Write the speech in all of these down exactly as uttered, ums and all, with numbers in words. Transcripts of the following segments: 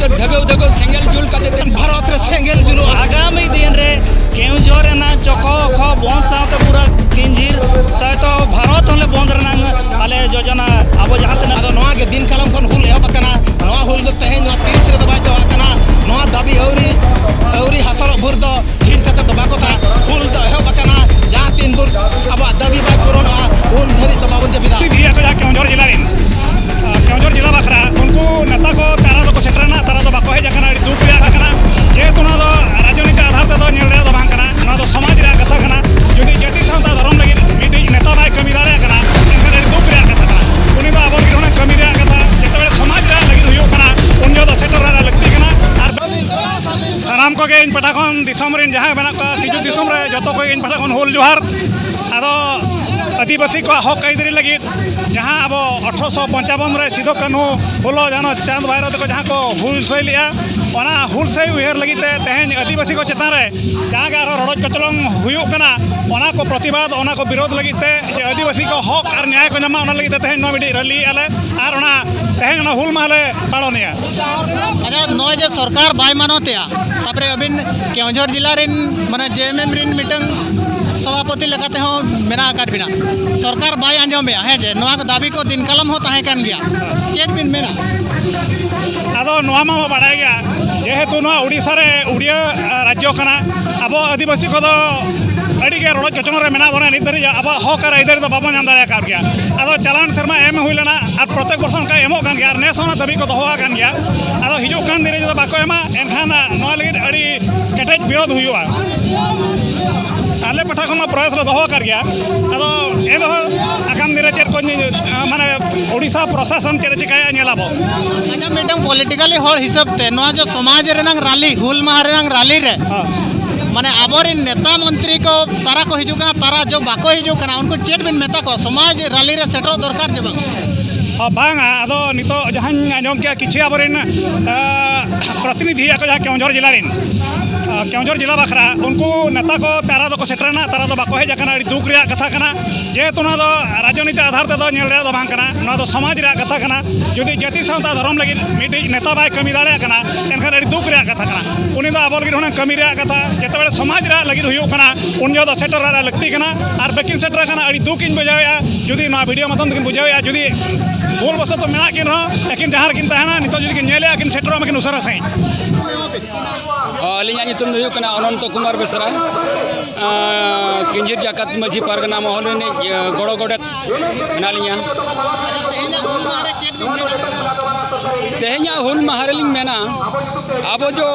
ᱫᱷᱟᱹᱵᱮᱣ ᱫᱷᱟᱹᱵᱮᱣ ᱥᱮᱸᱜᱮᱞ ᱡᱩᱞ ᱠᱟᱛᱮ ᱛᱮ ᱵᱷᱟᱨᱚᱛ ᱨᱮ ᱥᱮᱸᱜᱮᱞ ᱡᱩᱞᱩᱜᱼᱟ᱾ ᱟᱜᱟᱢᱤ ᱫᱤᱱ ᱨᱮ ᱠᱮᱣᱡᱷᱚᱨ ᱨᱮᱱᱟᱜ ᱪᱚᱠᱚ ᱚᱠᱚ ᱵᱚᱱᱫ ᱥᱟᱶᱛᱮ ᱯᱩᱨᱟᱹ ᱠᱤᱧᱡᱤᱨ ᱥᱟᱭᱛᱚ ᱵᱷᱟᱨᱚᱛ ᱦᱚᱸᱞᱮ ᱵᱚᱱᱫ ᱨᱮᱱᱟᱜ ᱟᱞᱮ ᱡᱳᱡᱚᱱᱟ᱾ ᱟᱵᱚ ᱡᱟᱦᱟᱸ ᱛᱤᱱᱟᱹᱜ ᱟᱫᱚ ᱱᱚᱣᱟ ᱜᱮ ᱫᱤᱱ ᱠᱟᱞᱚᱢ ᱠᱷᱚᱱ ᱦᱩᱞ ᱮᱦᱚᱵ ᱟᱠᱟᱱᱟ᱾ ᱱᱚᱣᱟ ᱦᱩᱞ ᱫᱚ ᱛᱮᱦᱮᱧ ᱱᱚᱣᱟ ᱛᱤᱥ ᱨᱮᱫᱚ ᱵᱟᱭ ᱪᱟᱵᱟ ᱟᱠᱟᱱᱟ᱾ ᱱᱚᱣᱟ ᱫᱟᱹᱵᱤ ᱟᱹᱣᱨᱤ ᱟᱹᱣᱨᱤ ᱦᱟᱥᱚᱞᱚᱜ ᱵᱷᱳᱨ ᱫᱚ ᱛᱷᱤᱨ ᱠᱟᱛᱮ ᱫᱚ ᱵᱟᱠᱚ ᱛᱟᱦᱮᱸ᱾ ᱦᱩᱞ ᱫᱚ ᱮᱦᱚᱵ ᱟᱠᱟᱱᱟ᱾ ᱡᱟᱦᱟᱸ ᱛᱤᱱ ᱵᱷᱳᱨ ᱟᱵᱚᱣᱟᱜ ᱫᱟᱹᱵᱤ ᱵᱟᱭ ᱯᱩᱨᱚᱱᱚᱜᱼᱟ, ᱩᱱ ᱫᱷᱟᱹᱨᱤᱡ ᱫᱚ ᱵᱟᱵᱚᱱ ᱡᱟᱹᱯᱤᱫᱟ᱾ ᱤᱫᱤᱭᱟ ᱠᱚ ᱡᱟᱦᱟᱸ ᱠᱮᱣᱡᱷᱚᱨ ᱡᱮᱞᱟ ᱨᱮᱱ, ᱟᱨ ᱠᱮᱣᱡᱷᱚᱨ ᱡᱮᱞᱟ ᱵᱟᱠᱷᱨᱟ ᱩᱱᱠᱩ ᱱᱮᱛᱟ ᱠᱚ ᱛᱟᱨᱟ ᱫᱚᱠᱚ ᱥᱮᱴᱮᱨᱮᱱᱟ, ᱛᱟᱨᱟ ᱫᱚ ᱵᱟᱠᱚ ᱦᱮᱡ ᱟᱠᱟᱱᱟ᱾ ᱟᱹᱰᱤ ᱫᱩᱠ ᱨᱮᱭᱟᱜ ᱠᱟᱛᱷᱟ ᱠᱟᱱᱟ᱾ ᱡᱮᱦᱮᱛᱩ ᱱᱚᱣᱟ ᱫᱚ ᱨᱟᱡᱽᱱᱤᱛᱤ ᱟᱫᱷᱟᱨ ᱛᱮᱫᱚ ᱧᱮᱞ ᱨᱮᱭᱟᱜ ᱫᱚ ᱵᱟᱝ ᱠᱟᱱᱟ᱾ ᱱᱚᱣᱟ ᱫᱚ ᱥᱚᱢᱟᱡᱽ ᱨᱮᱭᱟᱜ ᱠᱟᱛᱷᱟ ᱠᱟᱱᱟ᱾ ᱡᱩᱫᱤ ᱡᱟᱹᱛᱤ ᱥᱟᱶᱛᱟ ᱫᱷᱚᱨᱚᱢ ᱞᱟᱹᱜᱤᱫ ᱢᱤᱫᱴᱤᱡ ᱱᱮᱛᱟ ᱵᱟᱭ ᱠᱟᱹᱢᱤ ᱫᱟᱲᱮᱭᱟᱜ ᱠᱟᱱᱟ, ᱮᱱᱠᱷᱟᱱ ᱟᱹᱰᱤ ᱫᱩᱠ ᱨᱮᱭᱟᱜ ᱠᱟᱛᱷᱟ ᱠᱟᱱᱟ᱾ ᱩᱱᱤ ᱫᱚ ᱟᱵᱚ ᱞᱟᱹᱜᱤᱫ ᱦᱩᱱᱟᱹᱝ ᱠᱟᱹᱢᱤ ᱨᱮᱭᱟᱜ ᱠᱟᱛᱷᱟ᱾ ᱡᱮᱛᱮ ᱵᱮᱲᱮ ᱥᱚᱢᱟᱡᱽ ᱨᱮᱭᱟᱜ ᱞᱟᱹᱜᱤᱫ ᱦᱩᱭᱩᱜ ᱠᱟᱱᱟ, ᱩᱱ ᱡᱚᱦᱚᱜ ᱫᱚ ᱥᱮᱴᱮᱨ ᱨᱮᱭᱟᱜ ᱞᱟᱹᱠᱛᱤ ᱠᱟᱱᱟ᱾ ᱟᱨ ᱥᱟᱱᱟᱢ ᱠᱚᱜᱮ ᱤᱧ ᱯᱟᱦᱴᱟ ᱠᱷᱚᱱ ᱫᱤᱥᱚᱢ ᱨᱮᱱ ᱡᱟᱦᱟᱸᱭ ᱢᱮᱱᱟᱜ ᱠᱚᱣᱟ, ᱥᱤᱧᱚᱛ ᱫᱤᱥᱚᱢ ᱨᱮ ᱡᱚᱛᱚ ᱠᱚᱜᱮ ᱤᱧ ᱯᱟᱦᱴᱟ ᱠᱷᱚᱱ ᱦᱩᱞ ᱡᱚᱦᱟᱨ᱾ ᱟᱫᱚ ᱟᱹᱫᱤᱵᱟᱹᱥᱤ ᱠᱚᱣᱟᱜ ᱦᱚᱠ ᱟᱹᱭᱫᱟᱹᱨᱤ ᱞᱟᱹᱜᱤᱫ ᱡᱟᱦᱟᱸ ᱟᱵᱚ ᱟᱴᱷᱨᱚᱥᱚ ᱯᱚᱧᱪᱟᱵᱚᱱ ᱨᱮ ᱥᱤᱫᱩ ᱠᱟᱹᱱᱦᱩ, ᱯᱷᱩᱞᱚ ᱡᱷᱟᱱᱚ, ᱪᱟᱸᱫᱽ ᱵᱷᱟᱭᱨᱚ ᱛᱟᱠᱚ ᱡᱟᱦᱟᱸ ᱠᱚ ᱦᱩᱞᱥᱟᱹᱭ ᱞᱮᱫᱼᱟ, ᱚᱱᱟ ᱦᱩᱞᱥᱟᱹᱭ ᱩᱭᱦᱟᱹᱨ ᱞᱟᱹᱜᱤᱫ ᱛᱮ ᱛᱮᱦᱮᱧ ᱟᱹᱫᱤᱵᱟᱹᱥᱤ ᱠᱚ ᱪᱮᱛᱟᱱ ᱨᱮ ᱡᱟᱦᱟᱸ ᱜᱮ ᱟᱨᱦᱚᱸ ᱨᱚᱰᱚᱡ ᱠᱚᱪᱞᱚᱱ ᱦᱩᱭᱩᱜ ᱠᱟᱱᱟ, ᱚᱱᱟ ᱠᱚ ᱯᱨᱚᱛᱤᱵᱟᱫ, ᱚᱱᱟ ᱠᱚ ᱵᱤᱨᱳᱫᱷ ᱞᱟᱹᱜᱤᱫ ᱛᱮ ᱡᱮ ᱟᱹᱫᱤᱵᱟᱹᱥᱤ ᱠᱚ ᱦᱚᱠ ᱟᱨ ᱧᱟᱭ ᱠᱚ ᱧᱟᱢᱟ, ᱚᱱᱟ ᱞᱟᱹᱜᱤᱫ ᱛᱮ ᱛᱮᱦᱮᱧ ᱱᱚᱣᱟ ᱢᱤᱫᱴᱤᱡ ᱨᱮᱞᱤ ᱮᱫᱼᱟ ᱞᱮ ᱟᱨ ᱚᱱᱟ ᱛᱮᱦᱮᱧ ᱚᱱᱟ ᱦᱩᱞ ᱢᱟᱦᱟ ᱞᱮ ᱯᱟᱞᱚᱱᱮᱜᱼᱟ᱾ ᱟᱪᱪᱷᱟ, ᱱᱚᱜᱼᱚᱭ ᱡᱮ ᱥᱚᱨᱠᱟᱨ ᱵᱟᱭ ᱢᱟᱱᱚᱛᱮᱜᱼᱟ, ᱛᱟᱯᱚᱨᱮ ᱟᱹᱵᱤᱱ ᱠᱮᱣᱡᱷᱚᱨ ᱡᱮᱞᱟ ᱨᱮᱱ, ᱢᱟᱱᱮ, ᱡᱮ ᱮᱢ ᱮᱢ ᱨᱮᱱ ᱢᱤᱫᱴᱟᱝ ᱥᱚᱵᱷᱟᱯᱚᱛᱤ ᱞᱮᱠᱟ ᱛᱮᱦᱚᱸ ᱢᱮᱱᱟᱜ ᱟᱠᱟᱫ ᱵᱤᱱᱟ᱾ ᱥᱚᱨᱠᱟᱨ ᱵᱟᱭ ᱟᱸᱡᱚᱢᱮᱜᱼᱟ, ᱦᱮᱸ ᱪᱮ? ᱱᱚᱣᱟ ᱠᱚ ᱫᱟᱹᱵᱤ ᱠᱚ ᱫᱤᱱ ᱠᱟᱞᱚᱢ ᱦᱚᱸ ᱛᱟᱦᱮᱸ ᱠᱟᱱ ᱜᱮᱭᱟ᱾ ᱪᱮᱫ ᱵᱤᱱ ᱢᱮᱱᱟ? ᱟᱫᱚ ᱱᱚᱣᱟ ᱢᱟ ᱵᱟᱲᱟᱭ ᱜᱮᱭᱟ, ᱡᱮᱦᱮᱛᱩ ᱱᱚᱣᱟ ᱩᱰᱤᱥᱟ ᱨᱮ ᱩᱲᱤᱭᱟ, ᱟ, ᱨᱟᱡᱽᱡᱚ ᱠᱟᱱᱟ, ᱟᱵᱚ ᱟᱹᱫᱤᱵᱟᱹᱥᱤ ᱠᱚᱫᱚ ᱟᱹᱰᱤ ᱜᱮ ᱨᱚᱰᱚᱡ ᱠᱚᱪᱞᱚᱱ ᱨᱮ ᱢᱮᱱᱟᱜ ᱵᱚᱱᱟ᱾ ᱱᱤᱛ ᱫᱷᱟᱹᱨᱤᱡ ᱟᱵᱚᱣᱟᱜ ᱦᱚᱠ ᱟᱨ ᱟᱹᱭᱫᱟᱹᱨᱤ ᱫᱚ ᱵᱟᱵᱚᱱ ᱧᱟᱢ ᱫᱟᱲᱮ ᱟᱠᱟᱫ ᱜᱮᱭᱟ᱾ ᱟᱫᱚ ᱪᱟᱞᱟᱣᱮᱱ ᱥᱮᱨᱢᱟ ᱮᱢ ᱦᱩᱭ ᱞᱮᱱᱟ ᱟᱨ ᱯᱨᱚᱛᱮᱠ ᱵᱚᱨᱥᱚ ᱚᱱᱠᱟ ᱮᱢᱚᱜ ᱠᱟᱱ ᱜᱮᱭᱟ ᱟᱨ ᱱᱮᱥ ᱦᱚᱸ ᱚᱱᱟ ᱫᱟᱹᱵᱤ ᱠᱚ ᱫᱚᱦᱚ ᱟᱠᱟᱱ ᱜᱮᱭᱟ᱾ ᱟᱫᱚ ᱦᱤᱡᱩᱜ ᱠᱟᱱ ᱫᱤᱱ ᱨᱮ ᱡᱩᱫᱤ ᱵᱟᱠᱚ ᱮᱢᱟ, ᱮᱱᱠᱷᱟᱱ, ᱟ, ᱱᱚᱣᱟ ᱞᱟᱹᱜᱤᱫ ᱟᱹᱰᱤ ᱠᱮᱴᱮᱡ ᱵᱤᱨᱳᱫᱷ ᱦᱩᱭᱩᱜᱼᱟ᱾ ᱟᱞᱮ ᱯᱟᱦᱴᱟ ᱠᱷᱚᱱ ᱢᱟ ᱯᱨᱚᱭᱟᱥ ᱞᱮ ᱫᱚᱦᱚ ᱟᱠᱟᱫ ᱜᱮᱭᱟ᱾ ᱟᱫᱚ ᱮᱱᱨᱮᱦᱚᱸ ᱟᱜᱟᱢ ᱫᱤᱱ ᱨᱮ ᱪᱮᱫ ᱠᱚ ᱧᱮ-, ᱢᱟᱱᱮ ᱳᱰᱤᱥᱟ ᱯᱨᱚᱥᱟᱥᱚᱱ ᱪᱮᱫ ᱮ ᱪᱤᱠᱟᱹᱭᱟ, ᱧᱮᱞ ᱟᱵᱚ᱾ ᱟᱪᱪᱷᱟ, ᱢᱤᱫᱴᱟᱝ ᱯᱚᱞᱤᱴᱤᱠᱟᱞᱤ ᱦᱚᱲ ᱦᱤᱥᱟᱹᱵ ᱛᱮ ᱱᱚᱣᱟ ᱡᱚ ᱥᱚᱢᱟᱡᱽ ᱨᱮᱱᱟᱝ ᱨᱟᱞᱤ, ᱦᱩᱞ ᱢᱟᱦᱟ ᱨᱮᱱᱟᱝ ᱨᱟᱞᱤ ᱨᱮ, ᱦᱮᱸ᱾ ᱢᱟᱱᱮ ᱟᱵᱚᱨᱮᱱ ᱱᱮᱛᱟ ᱢᱚᱱᱛᱨᱤ ᱠᱚ ᱛᱟᱨᱟ ᱠᱚ ᱦᱤᱡᱩᱜ ᱠᱟᱱᱟ, ᱛᱟᱨᱟ ᱡᱚ ᱵᱟᱠᱚ ᱦᱤᱡᱩᱜ ᱠᱟᱱᱟ, ᱩᱱᱠᱩ ᱪᱮᱫ ᱵᱤᱱ ᱢᱮᱛᱟ ᱠᱚᱣᱟ? ᱥᱚᱢᱟᱡᱽ ᱨᱟᱞᱤ ᱨᱮ ᱥᱮᱴᱮᱨᱚᱜ ᱫᱚᱨᱠᱟᱨ ᱡᱮ ᱵᱟᱝ? ᱦᱚᱸ, ᱵᱟᱝᱟ, ᱟᱫᱚ ᱱᱤᱛᱚᱜ ᱡᱟᱦᱟᱸᱧ ᱟᱸᱡᱚᱢ ᱠᱮᱜᱼᱟ, ᱠᱤᱪᱷᱩ ᱟᱵᱚᱨᱮᱱ, ᱟ, ᱯᱨᱚᱛᱤᱱᱤᱫᱷᱤ ᱟᱠᱚ ᱡᱟᱦᱟᱸ ᱠᱮᱣᱡᱷᱚᱨ ᱡᱮᱞᱟ ᱨᱮᱱ, ᱠᱮᱣᱚᱱᱡᱷᱚᱨ ᱡᱮᱞᱟ ᱵᱟᱠᱷᱨᱟ ᱩᱱᱠᱩ ᱱᱮᱛᱟ ᱠᱚ ᱛᱟᱨᱟ ᱫᱚᱠᱚ ᱥᱮᱴᱮᱨᱮᱱᱟ, ᱛᱟᱨᱟ ᱫᱚ ᱵᱟᱠᱚ ᱦᱮᱡ ᱟᱠᱟᱱᱟ᱾ ᱟᱹᱰᱤ ᱫᱩᱠ ᱨᱮᱭᱟᱜ ᱠᱟᱛᱷᱟ ᱠᱟᱱᱟ᱾ ᱡᱮᱦᱮᱛᱩ ᱱᱚᱣᱟ ᱫᱚ ᱨᱟᱡᱽᱱᱤᱛᱤ ᱟᱫᱷᱟᱨ ᱛᱮᱫᱚ ᱧᱮᱞ ᱨᱮᱭᱟᱜ ᱫᱚ ᱵᱟᱝ ᱠᱟᱱᱟ, ᱱᱚᱣᱟ ᱫᱚ ᱥᱚᱢᱟᱡᱽ ᱨᱮᱭᱟᱜ ᱠᱟᱛᱷᱟ ᱠᱟᱱᱟ᱾ ᱡᱩᱫᱤ ᱡᱟᱹᱛᱤ ᱥᱟᱶᱛᱟ ᱫᱷᱚᱨᱚᱢ ᱞᱟᱹᱜᱤᱫ ᱢᱤᱫᱴᱤᱡ ᱱᱮᱛᱟ ᱵᱟᱭ ᱠᱟᱹᱢᱤ ᱫᱟᱲᱮᱭᱟᱜ ᱠᱟᱱᱟ, ᱮᱱᱠᱷᱟᱱ ᱟᱹᱰᱤ ᱫᱩᱠ ᱨᱮᱭᱟᱜ ᱠᱟᱛᱷᱟ ᱠᱟᱱᱟ᱾ ᱩᱱᱤ ᱫᱚ ᱟᱵᱚ ᱞᱟᱹᱜᱤᱫ ᱦᱩᱱᱟᱹᱝ ᱠᱟᱹᱢᱤ ᱨᱮᱭᱟᱜ ᱠᱟᱛᱷᱟ, ᱡᱮᱛᱮ ᱵᱮᱲᱮ ᱥᱚᱢᱟᱡᱽ ᱨᱮᱭᱟᱜ ᱞᱟᱹᱜᱤᱫ ᱦᱩᱭᱩᱜ ᱠᱟᱱᱟ, ᱩᱱ ᱡᱚᱦᱚᱜ ᱫᱚ ᱥᱮᱴᱮᱨ ᱨᱮᱭᱟᱜ ᱞᱟᱹᱠᱛᱤ ᱠᱟᱱᱟ᱾ ᱟᱨ ᱵᱟᱹᱠᱤᱱ ᱥᱮᱴᱮᱨ ᱟᱠᱟᱱᱟ, ᱟᱹᱰᱤ ᱫᱩᱠ ᱤᱧ ᱵᱩᱡᱷᱟᱹᱣᱮᱫᱼᱟ᱾ ᱡᱩᱫᱤ ᱱᱚᱣᱟ ᱵᱷᱤᱰᱤᱭᱳ ᱢᱟᱫᱽᱫᱷᱚᱢ ᱛᱮᱠᱤᱱ ᱵᱩᱡᱷᱟᱹᱣᱮᱫᱼᱟ, ᱡᱩᱫᱤ ᱵᱷᱩᱞ ᱵᱚᱥᱚᱛᱚ ᱢᱮᱱᱟᱜ ᱠᱤᱱ ᱨᱮᱦᱚᱸ, ᱟᱹᱠᱤᱱ ᱡᱟᱦᱟᱸ ᱨᱮᱠᱤᱱ ᱛᱟᱦᱮᱱᱟ, ᱱᱤᱛᱚᱜ ᱡᱩᱫᱤ ᱠᱤᱱ ᱧᱮᱞᱮᱫᱼᱟ, ᱠᱤᱱ ᱥᱮᱴᱮᱨᱚᱜ ᱢᱟᱠᱤᱱ ᱩᱥᱟᱹᱨᱟ ᱥᱟᱺᱦᱤᱡ᱾ ᱟᱹᱞᱤᱧᱟᱜ ᱧᱩᱛᱩᱢ ᱫᱚ ᱦᱩᱭᱩᱜ ᱠᱟᱱᱟ ᱚᱱᱚᱱᱛᱚ ᱠᱩᱢᱟᱨ ᱵᱮᱥᱨᱟ᱾ ᱟᱸ, ᱠᱤᱧᱡᱷᱤᱨ ᱡᱟᱠᱟᱛ ᱢᱟᱹᱡᱷᱤ ᱯᱟᱨᱜᱟᱱᱟ ᱢᱚᱦᱚᱞ ᱨᱤᱱᱤᱡ, ᱟᱸ, ᱜᱚᱲᱚ ᱜᱚᱰᱮᱛ ᱢᱮᱱᱟᱜ ᱞᱤᱧᱟ᱾ ᱛᱮᱦᱮᱧᱟᱜ ᱦᱩᱞ ᱢᱟᱦᱟ ᱨᱮᱞᱤᱧ ᱢᱮᱱᱟ, ᱟᱵᱚ ᱡᱚ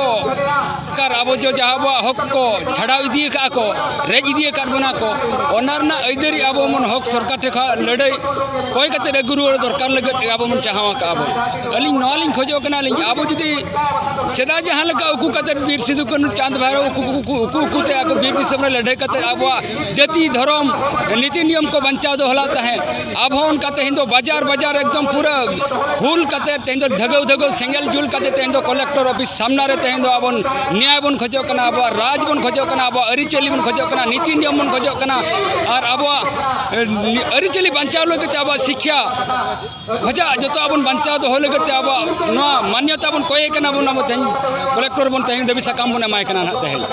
ᱥᱚᱨᱠᱟᱨ ᱟᱵᱚ ᱡᱚ ᱡᱟᱦᱟᱸ ᱟᱵᱚᱣᱟᱜ ᱦᱚᱠ ᱠᱚ ᱪᱷᱟᱰᱟᱣ ᱤᱫᱤ ᱟᱠᱟᱫ ᱠᱚ, ᱨᱮᱡ ᱤᱫᱤ ᱟᱠᱟᱫ ᱵᱚᱱᱟ ᱠᱚ, ᱚᱱᱟ ᱨᱮᱱᱟᱜ ᱟᱹᱭᱫᱟᱹᱨᱤ ᱟᱵᱚ ᱵᱚᱱ ᱦᱚᱠ ᱥᱚᱨᱠᱟᱨ ᱴᱷᱮᱱ ᱠᱷᱚᱱ ᱞᱟᱹᱲᱦᱟᱹᱭ ᱠᱚᱭ ᱠᱟᱛᱮ ᱟᱹᱜᱩ ᱨᱩᱣᱟᱹᱲ ᱫᱚᱨᱠᱟᱨ ᱞᱟᱹᱜᱤᱫ ᱟᱵᱚ ᱵᱚᱱ ᱪᱟᱦᱟᱣ ᱟᱠᱟᱫᱼᱟ ᱵᱚᱱ᱾ ᱟᱹᱞᱤᱧ ᱱᱚᱣᱟ ᱞᱤᱧ ᱠᱷᱚᱡᱚᱜ ᱠᱟᱱᱟ, ᱟᱹᱞᱤᱧ ᱟᱵᱚ ᱡᱩᱫᱤ ᱥᱮᱫᱟᱭ ᱡᱟᱦᱟᱸ ᱞᱮᱠᱟ ᱩᱠᱩ ᱠᱟᱛᱮ ᱵᱤᱨ ᱥᱤᱫᱩ ᱠᱟᱹᱱᱩ ᱪᱟᱸᱫᱽ ᱵᱷᱟᱭᱨᱳ ᱩᱠᱩ, ᱩᱠᱩ, ᱩᱠᱩ, ᱩᱠᱩ ᱛᱮ ᱟᱠᱚ ᱵᱤᱨ ᱫᱤᱥᱚᱢ ᱨᱮ ᱞᱟᱹᱲᱦᱟᱹᱭ ᱠᱟᱛᱮ ᱟᱵᱚᱣᱟᱜ ᱡᱟᱹᱛᱤ ᱫᱷᱚᱨᱚᱢ ᱱᱤᱛᱤ ᱱᱤᱭᱚᱢ ᱠᱚ ᱵᱟᱧᱪᱟᱣ ᱫᱚᱦᱚ ᱞᱮᱫ ᱛᱟᱦᱮᱸᱫ, ᱟᱵᱚ ᱦᱚᱸ ᱚᱱᱠᱟ ᱛᱮᱦᱮᱧ ᱫᱚ ᱵᱟᱡᱟᱨ ᱵᱟᱡᱟᱨ ᱮᱠᱫᱚᱢ ᱯᱩᱨᱟᱹ ᱦᱩᱞ ᱠᱟᱛᱮ ᱛᱮᱦᱮᱧ ᱫᱚ ᱫᱷᱟᱹᱜᱟᱹᱣ ᱫᱷᱟᱹᱜᱟᱹᱣ ᱥᱮᱸᱜᱮᱞ ᱡᱩᱞ ᱠᱟᱛᱮ ᱛᱮᱦᱮᱧ ᱫᱚ ᱠᱚᱞᱮᱠᱴᱚᱨ ᱚᱯᱷᱤᱥ ᱥᱟᱢᱱᱟ ᱨᱮ ᱛᱮᱦᱮᱧ ᱫᱚ ᱟᱵᱚ ᱱᱮᱭᱟᱭ ᱵᱚᱱ ᱠᱷᱚᱡᱚᱜ ᱠᱟᱱᱟ, ᱟᱵᱚᱣᱟᱜ ᱨᱟᱡᱽ ᱵᱚᱱ ᱠᱷᱚᱡᱚᱜ ᱠᱟᱱᱟ, ᱟᱵᱚᱣᱟᱜ ᱟᱹᱨᱤᱪᱟᱹᱞᱤ ᱵᱚᱱ ᱠᱷᱚᱡᱚᱜ ᱠᱟᱱᱟ, ᱱᱤᱛᱤ ᱱᱤᱭᱚᱢ ᱵᱚᱱ ᱠᱷᱚᱡᱚᱜ ᱠᱟᱱᱟ, ᱟᱨ ᱟᱵᱚᱣᱟᱜ, ᱮ, ᱟᱹᱨᱤᱪᱟᱹᱞᱤ ᱵᱟᱧᱪᱟᱣ ᱞᱟᱹᱜᱤᱫ ᱛᱮ ᱟᱵᱚᱣᱟᱜ ᱥᱤᱠᱠᱷᱟ ᱠᱷᱚᱡᱟᱜ ᱡᱚᱛᱚ ᱟᱵᱚᱱ ᱵᱟᱧᱪᱟᱣ ᱫᱚᱦᱚ ᱞᱟᱹᱜᱤᱫ ᱛᱮ ᱟᱵᱚᱣᱟᱜ ᱱᱚᱣᱟ ᱢᱟᱱᱭᱚᱛᱟ ᱵᱚᱱ ᱠᱚᱭᱮ ᱠᱟᱱᱟ ᱵᱚᱱ, ᱟᱵᱚ ᱛᱮᱦᱮᱧ ᱠᱚᱞᱮᱠᱴᱚᱨ ᱵᱚᱱ ᱛᱮᱦᱮᱧ ᱫᱟᱹᱵᱤ ᱥᱟᱠᱟᱢ ᱵᱚᱱ ᱮᱢᱟᱭ ᱠᱟᱱᱟ ᱱᱟᱦᱟᱜ ᱛᱮᱦᱮᱧ᱾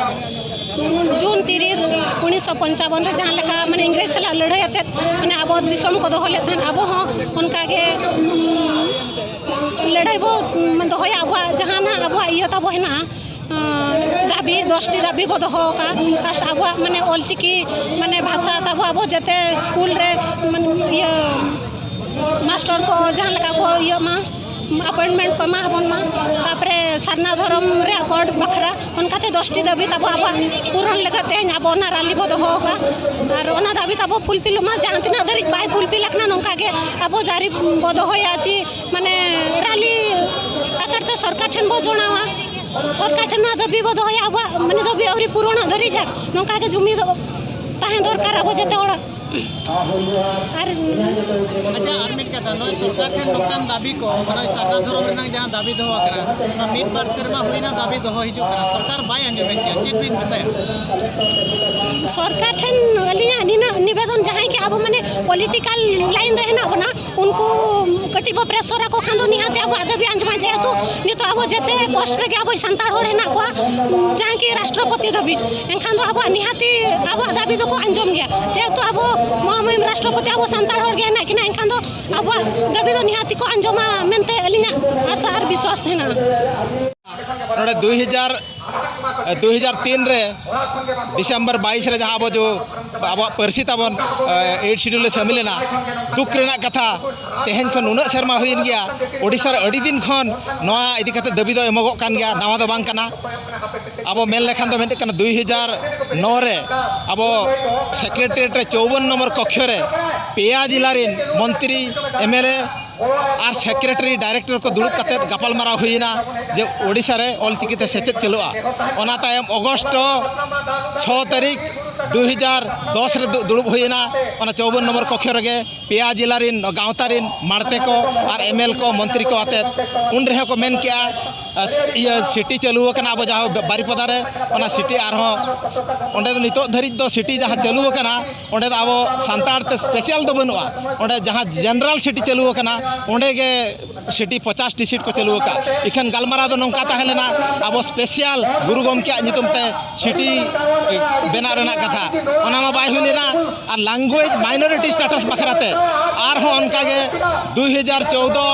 ᱡᱩᱱ ᱛᱤᱨᱤᱥ, ᱩᱱᱤᱥᱥᱚ ᱯᱚᱧᱪᱟᱵᱚᱱ ᱨᱮ ᱡᱟᱦᱟᱸ ᱞᱮᱠᱟ ᱢᱟᱱᱮ ᱤᱝᱨᱮᱡᱽ ᱥᱟᱞᱟᱜ ᱞᱟᱹᱲᱦᱟᱹᱭ ᱟᱛᱮᱫ ᱢᱟᱱᱮ ᱟᱵᱚ ᱫᱤᱥᱚᱢ ᱠᱚ ᱫᱚᱦᱚ ᱞᱮᱫ ᱛᱟᱦᱮᱸᱫ, ᱟᱵᱚ ᱦᱚᱸ ᱚᱱᱠᱟ ᱜᱮ, ᱩᱸ, ᱞᱟᱹᱲᱦᱟᱹᱭ ᱵᱚ, ᱩᱸ, ᱫᱚᱦᱚᱭᱟ᱾ ᱟᱵᱚᱣᱟᱜ ᱡᱟᱦᱟᱸ ᱱᱟᱦᱟᱜ ᱟᱵᱚᱣᱟᱜ ᱤᱭᱟᱹ ᱛᱟᱵᱚ ᱦᱮᱱᱟᱜᱼᱟ, ᱟᱸ, ᱫᱟᱹᱵᱤ, ᱫᱚᱥᱴᱤ ᱫᱟᱹᱵᱤ ᱵᱚ ᱫᱚᱦᱚ ᱟᱠᱟᱫᱼᱟ᱾ ᱯᱷᱟᱥᱴ ᱟᱵᱚᱣᱟᱜ ᱢᱟᱱᱮ ᱚᱞᱪᱤᱠᱤ ᱢᱟᱱᱮ ᱵᱷᱟᱥᱟ ᱛᱟᱵᱚ, ᱟᱵᱚ ᱡᱟᱛᱮ ᱥᱠᱩᱞ ᱨᱮ ᱢᱟᱱᱮ ᱤᱭᱟᱹ ᱢᱟᱥᱴᱚᱨ ᱠᱚ ᱡᱟᱦᱟᱸ ᱞᱮᱠᱟ ᱠᱚ ᱤᱭᱟᱹᱜ ᱢᱟ, ᱟᱯᱚᱭᱮᱱᱴᱢᱮᱱᱴ ᱠᱚ ᱮᱢᱟ ᱵᱚᱱ ᱢᱟ᱾ ᱛᱟᱨᱯᱚᱨᱮ ᱥᱟᱨᱱᱟ ᱫᱷᱚᱨᱚᱢ ᱨᱮᱭᱟᱜ ᱠᱳᱰ ᱵᱟᱠᱷᱨᱟ ᱚᱱᱠᱟᱛᱮ ᱫᱚᱥᱴᱤ ᱫᱟᱹᱵᱤ ᱛᱟᱵᱚ ᱟᱵᱚᱣᱟᱜ ᱯᱩᱨᱚᱱ ᱞᱟᱹᱜᱤᱫ ᱛᱮᱦᱮᱧ ᱟᱵᱚ ᱚᱱᱟ ᱨᱟᱞᱤ ᱵᱚ ᱫᱚᱦᱚ ᱟᱠᱟᱫᱼᱟ᱾ ᱟᱨ ᱚᱱᱟ ᱫᱟᱹᱵᱤ ᱛᱟᱵᱚ ᱯᱷᱩᱞᱯᱷᱤᱞᱚᱜ ᱢᱟ, ᱡᱟᱦᱟᱸ ᱛᱤᱱᱟᱹᱜ ᱫᱷᱟᱹᱨᱤᱡ ᱵᱟᱭ ᱯᱷᱩᱞᱯᱷᱤᱞ ᱟᱠᱟᱱᱟ, ᱱᱚᱝᱠᱟ ᱜᱮ ᱟᱵᱚ ᱡᱟᱹᱨᱤ ᱵᱚ ᱫᱚᱦᱚᱭᱟ ᱡᱮ ᱢᱟᱱᱮ ᱨᱟᱞᱤ ᱟᱠᱟᱨ ᱛᱮ ᱥᱚᱨᱠᱟᱨ ᱴᱷᱮᱱ ᱵᱚ ᱡᱚᱲᱟᱣᱟ᱾ ᱥᱚᱨᱠᱟᱨ ᱴᱷᱮᱱ ᱱᱚᱣᱟ ᱫᱟᱹᱵᱤ ᱵᱚ ᱫᱚᱦᱚᱭᱟ, ᱟᱵᱚᱣᱟᱜ ᱢᱟᱱᱮ ᱫᱟᱹᱵᱤ ᱟᱹᱣᱨᱤ ᱯᱩᱨᱚᱱᱚᱜ ᱫᱷᱟᱹᱨᱤᱡ ᱟᱨ ᱱᱚᱝᱠᱟ ᱜᱮ ᱡᱩᱢᱤᱫ ᱛᱟᱦᱮᱸ ᱫᱚᱨᱠᱟᱨ᱾ ᱟᱵᱚ ᱡᱮᱛᱮ ᱦᱚᱲ ᱟᱨ ᱟᱪᱪᱷᱟ, ᱟᱨ ᱢᱤᱫ ᱠᱟᱛᱷᱟ, ᱱᱚᱜᱼᱚᱭ ᱥᱚᱨᱠᱟᱨ ᱴᱷᱮᱱ ᱱᱚᱝᱠᱟᱱ ᱫᱟᱹᱵᱤ ᱠᱚ, ᱢᱟᱱᱮ ᱥᱟᱨᱱᱟ ᱫᱷᱚᱨᱚᱢ ᱨᱮᱱᱟᱜ ᱡᱟᱦᱟᱸ ᱫᱟᱹᱵᱤ ᱫᱚᱦᱚ ᱟᱠᱟᱱᱟ, ᱚᱱᱟ ᱢᱤᱫ ᱵᱟᱨ ᱥᱮᱨᱢᱟ ᱦᱩᱭᱱᱟ ᱫᱟᱹᱵᱤ ᱫᱚᱦᱚ ᱦᱤᱡᱩᱜ ᱠᱟᱱᱟ, ᱥᱚᱨᱠᱟᱨ ᱵᱟᱭ ᱟᱸᱡᱚᱢᱮᱫ ᱜᱮᱭᱟ, ᱪᱮᱫ ᱵᱤᱱ ᱢᱮᱛᱟᱭᱟ? ᱥᱚᱨᱠᱟᱨ ᱴᱷᱮᱱ ᱟᱹᱞᱤᱧᱟᱜ ᱱᱤᱱᱟᱹᱜ ᱱᱤᱵᱮᱫᱚᱱ, ᱡᱟᱦᱟᱸᱭ ᱜᱮ ᱟᱵᱚ ᱢᱟᱱᱮ ᱯᱚᱞᱤᱴᱤᱠᱟᱞ ᱞᱟᱭᱤᱱ ᱨᱮ ᱦᱮᱱᱟᱜ ᱵᱚᱱᱟ, ᱩᱱᱠᱩ ᱠᱟᱹᱴᱤᱡ ᱵᱚ ᱯᱨᱮᱥᱚᱨ ᱟᱠᱚ ᱠᱷᱟᱱ ᱫᱚ ᱱᱤᱦᱟᱹᱛ ᱟᱵᱚᱣᱟᱜ ᱫᱟᱹᱵᱤ ᱟᱸᱡᱚᱢᱟ, ᱡᱮᱦᱮᱛᱩ ᱱᱤᱛᱚᱜ ᱟᱵᱚ ᱡᱮᱛᱮ ᱯᱳᱥᱴ ᱨᱮᱜᱮ ᱟᱵᱚ ᱥᱟᱱᱛᱟᱲ ᱦᱚᱲ ᱦᱮᱱᱟᱜ ᱠᱚᱣᱟ, ᱡᱟᱦᱟᱸ ᱠᱤ ᱨᱟᱥᱴᱨᱚᱯᱚᱛᱤ ᱫᱷᱟᱹᱵᱤᱡ, ᱮᱱᱠᱷᱟᱱ ᱫᱚ ᱟᱵᱚᱣᱟᱜ ᱱᱤᱦᱟᱹᱛᱤ ᱟᱵᱚᱣᱟᱜ ᱫᱟᱹᱵᱤ ᱫᱚᱠᱚ ᱟᱸᱡᱚᱢ ᱜᱮᱭᱟ, ᱡᱮᱦᱮᱛᱩ ᱟᱵᱚ ᱢᱚᱦᱟᱢᱚᱦᱤᱢ ᱨᱟᱥᱴᱨᱚᱯᱚᱛᱤ ᱟᱵᱚ ᱥᱟᱱᱛᱟᱲ ᱦᱚᱲ ᱜᱮ ᱦᱮᱱᱟᱜ ᱠᱤᱱᱟ, ᱮᱱᱠᱷᱟᱱ ᱫᱚ ᱟᱵᱚᱣᱟᱜ ᱫᱟᱹᱵᱤ ᱫᱚ ᱱᱤᱦᱟᱹᱛᱤ ᱠᱚ ᱟᱸᱡᱚᱢᱟ ᱢᱮᱱᱛᱮ ᱟᱹᱞᱤᱧᱟᱜ ᱟᱥᱟ ᱟᱨ ᱵᱤᱥᱣᱟᱥ ᱦᱮᱱᱟᱜᱼᱟ᱾ ᱱᱚᱰᱮ ᱫᱩᱭ ᱦᱟᱡᱟᱨ, ᱫᱩᱭ ᱦᱟᱡᱟᱨ ᱛᱤᱱ ᱨᱮ ᱰᱤᱥᱮᱢᱵᱚᱨ ᱵᱟᱭᱤᱥ ᱨᱮ ᱡᱟᱦᱟᱸ ᱟᱵᱚ ᱡᱚ, ᱟᱵᱚᱣᱟᱜ ᱯᱟᱹᱨᱥᱤ ᱛᱟᱵᱚᱱ, ᱮ, ᱮᱭᱤᱴ ᱥᱤᱰᱩᱞ ᱞᱮ ᱥᱟᱹᱢᱤᱞ ᱮᱱᱟ᱾ ᱫᱩᱠ ᱨᱮᱱᱟᱜ ᱠᱟᱛᱷᱟ, ᱛᱮᱦᱮᱧ ᱠᱷᱚᱱ ᱱᱩᱱᱟᱹᱜ ᱥᱮᱨᱢᱟ ᱦᱩᱭᱮᱱ ᱜᱮᱭᱟ, ᱳᱰᱤᱥᱟ ᱨᱮ ᱟᱹᱰᱤ ᱫᱤᱱ ᱠᱷᱚᱱ ᱱᱚᱣᱟ ᱤᱫᱤ ᱠᱟᱛᱮ ᱫᱟᱹᱵᱤ ᱫᱚ ᱮᱢᱚᱜᱚᱜ ᱠᱟᱱ ᱜᱮᱭᱟ, ᱱᱟᱣᱟ ᱫᱚ ᱵᱟᱝ ᱠᱟᱱᱟ᱾ ᱟᱵᱚ ᱢᱮᱱ ᱞᱮᱠᱷᱟᱱ ᱫᱚ ᱢᱤᱫᱴᱮᱡ ᱠᱟᱱᱟ, ᱫᱩᱭ ᱦᱟᱡᱟᱨ ᱱᱚ ᱨᱮ ᱟᱵᱚ ᱥᱮᱠᱨᱮᱴᱟᱨᱤᱭᱮᱴ ᱨᱮ ᱪᱳᱣᱵᱚᱱ ᱱᱚᱢᱵᱚᱨ ᱠᱚᱠᱷᱭᱚ ᱨᱮ ᱯᱮᱭᱟ ᱡᱮᱞᱟ ᱨᱮᱱ ᱢᱚᱱᱛᱨᱤ, M L A R secretary director ᱠᱚ ᱫᱩᱲᱩᱵ ᱠᱟᱛᱮ ᱜᱟᱯᱟᱞᱢᱟᱨᱟᱣ ᱦᱩᱭᱮᱱᱟ ᱡᱮ ᱳᱰᱤᱥᱟ ᱨᱮ ᱚᱞᱪᱤᱠᱤ ᱛᱮ ᱥᱮᱪᱮᱫ ᱪᱟᱹᱞᱩᱜᱼᱟ᱾ ᱚᱱᱟ ᱛᱟᱭᱚᱢ ᱚᱜᱚᱥᱴ ᱪᱷᱚ ᱛᱟᱹᱨᱤᱠᱷ ᱫᱩᱭ ᱦᱟᱡᱟᱨ ᱫᱚᱥ ᱨᱮ ᱫᱩ-, ᱫᱩᱲᱩᱵ ᱦᱩᱭᱮᱱᱟ ᱚᱱᱟ ᱪᱳᱣᱵᱚᱱ ᱱᱚᱢᱵᱚᱨ ᱠᱚᱠᱷᱭᱚ ᱨᱮᱜᱮ᱾ ᱯᱮᱭᱟ ᱡᱮᱞᱟ ᱨᱮᱱ ᱜᱟᱶᱛᱟ ᱨᱮᱱ ᱢᱟᱲᱛᱮ ᱠᱚ ᱟᱨ ᱮᱢ ᱮᱞ ᱠᱚ, ᱢᱚᱱᱛᱨᱤ ᱠᱚ ᱟᱛᱮᱫ ᱩᱱ ᱨᱮᱦᱚᱸ ᱠᱚ ᱢᱮᱱ ᱠᱮᱜᱼᱟ, ᱟᱥ-, ᱤᱭᱟᱹ ᱥᱤᱴᱤ ᱪᱟᱹᱞᱩ ᱟᱠᱟᱱᱟ ᱟᱵᱚ ᱡᱟᱦᱟᱸ ᱵᱟ-, ᱵᱟᱨᱤᱯᱟᱫᱟ ᱨᱮ, ᱚᱱᱟ ᱥᱤᱴᱤ ᱟᱨᱦᱚᱸ ᱚᱸᱰᱮ ᱫᱚ ᱱᱤᱛᱚᱜ ᱫᱷᱟᱹᱨᱤᱡ ᱫᱚ ᱥᱤᱴᱤ ᱡᱟᱦᱟᱸ ᱪᱟᱹᱞᱩ ᱟᱠᱟᱱᱟ, ᱚᱸᱰᱮ ᱫᱚ ᱟᱵᱚ ᱥᱟᱱᱛᱟᱲ ᱛᱮ ᱥᱯᱮᱥᱟᱞ ᱫᱚ ᱵᱟᱹᱱᱩᱜᱼᱟ᱾ ᱚᱸᱰᱮ ᱡᱟᱦᱟᱸ ᱡᱮᱱᱟᱨᱟᱞ ᱥᱤᱴᱤ ᱪᱟᱹᱞᱩ ᱟᱠᱟᱱᱟ, ᱚᱸᱰᱮ ᱜᱮ ᱥᱤᱴᱤ ᱯᱚᱪᱟᱥ ᱴᱤ ᱥᱤᱴ ᱠᱚ ᱪᱟᱹᱞᱩ ᱟᱠᱟᱫ᱾ ᱤᱠᱷᱟᱹᱱ ᱜᱟᱞᱢᱟᱨᱟᱣ ᱫᱚ ᱱᱚᱝᱠᱟ ᱛᱟᱦᱮᱸ ᱞᱮᱱᱟ, ᱟᱵᱚ ᱥᱯᱮᱥᱟᱞ ᱜᱩᱨᱩ ᱜᱚᱢᱠᱮᱭᱟᱜ ᱧᱩᱛᱩᱢ ᱛᱮ ᱥᱤᱴᱤ ᱵᱮᱱᱟᱣ ᱨᱮᱱᱟᱜ ᱠᱟᱛᱷᱟ, ᱚᱱᱟ ᱢᱟ ᱵᱟᱭ ᱦᱩᱭ ᱞᱮᱱᱟ᱾ ᱟᱨ ᱞᱟᱝᱜᱩᱭᱮᱡᱽ ᱢᱟᱭᱱᱚᱨᱤᱴᱤ ᱥᱴᱮᱴᱟᱥ ᱵᱟᱠᱷᱨᱟ ᱛᱮ ᱟᱨᱦᱚᱸ ᱚᱱᱠᱟ ᱜᱮ ᱫᱩᱭ ᱦᱟᱡᱟᱨ ᱪᱳᱣᱫᱚ